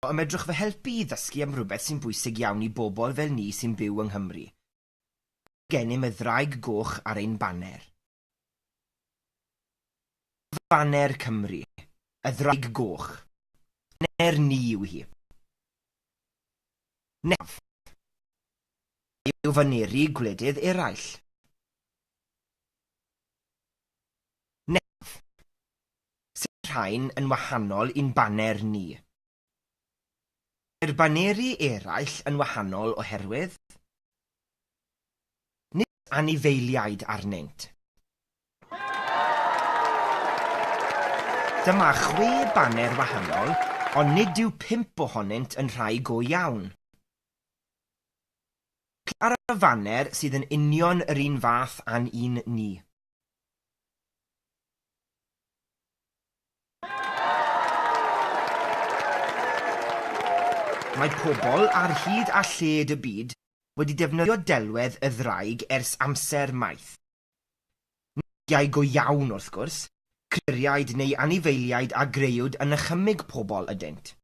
Y medrwch fy helpu i ddysgu am rywbeth sy'n bwysig iawn i bobl fel ni sy'n byw yng Nghymru. Mae gennym y ddraig goch ar ein baner. Faner Cymru. Y ddraig goch. Baner ni yw hi. Nesaf. Yw faneri gwledydd eraill. Nesaf. Sut mae rhain yn wahanol i'n baner ni? Mae'r baneri eraill yn wahanol oherwydd nid oes anifeiliaid arnynt. Dyma chwe baner wahanol, ond nid yw pump ohonynt yn rhai go iawn. Cliciwch ar y faner sydd yn union yr un fath â'n un ni. Mae pobl ar hyd a lled y byd wedi defnyddio delwedd y ddraig ers amser maith. Nid dreigiau go iawn, wrth gwrs, creaduriaid neu anifeiliaid a grëwyd yn nychymyg pobl ydynt.